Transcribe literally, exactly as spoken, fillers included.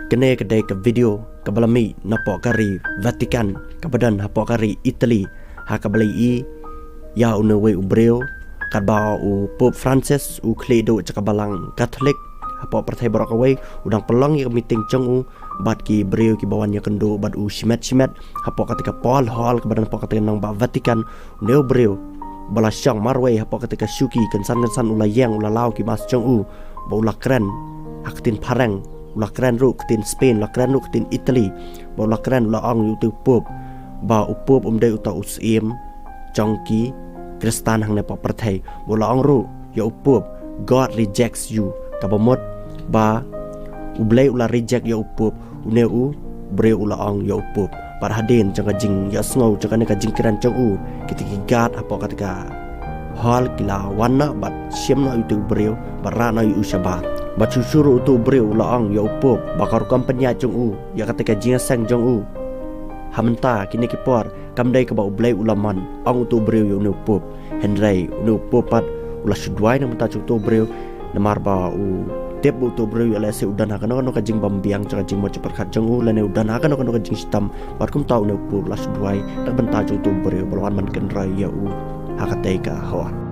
Kane ka dei ka video kaba la mih napoh ka ri Vatican kaba don hapoh ka ri Italy, ha kaba la ïohi ïa une uwei u briew katba u Pope Francis u khlieh duh sha ka balang Katholik hapoh pyrthei baroh kawei, u dang pynlong ïa ka meeting jong u bad ki briew kiba wan ïakynduh bad u shimet shimet hapoh kata ka Papal Hall kaba don hapoh kata ka nongbah Vatican. Une u briew ba la shong marwei hapoh kata ka shuki, kynsan kynsan u la ïeng, u la law ki mask jong u, bad u la kren ha ka ktien phareng, u la kren ruh ka ktien Spain, u la kren ruh ka ktien Italy, bad u la kren, u la ong ïa uta u Pope ba u Pope um dei uta u syiem jong ki Khristan hangne hapoh pyrthei, bad u la ong ruh ïa u Pope, "God rejects you," kaba mut ba U Blei u la reject ïa u Pope. Une u briew u la ong ïa u Pope. Bad hadien jong ka jingïohsngew jong kane ka jingkren jong u, kita ki guard hapoh kata ka hall ki la wan noh bad shim noh ïa uta u briew bad rah noh ïa u shabar. Bad shuh shuh ruh uta u briew u la ong ïa u Pope ba ka rukom pynïaid jong u ïa kata ka jingïaseng jong u ha mynta kine ki por kam dei kaba U Blei u la mon, ong uta u briew ïa une u Pope. Hynrei une u Pope pat u la shu duwai na ka bynta jong uta u briew, namar ba u tip ba uta u briew ïa lehse u don ha kano kano ka jingbymbiang jong ka jingmut jingpyrkhat jong u, lane u don ha kano kano ka jingshitom, bad kumta une u Pope u la shu duwai na ka bynta jong uta u briew ba la wan ban kynroi ïa u ha katei ka hall.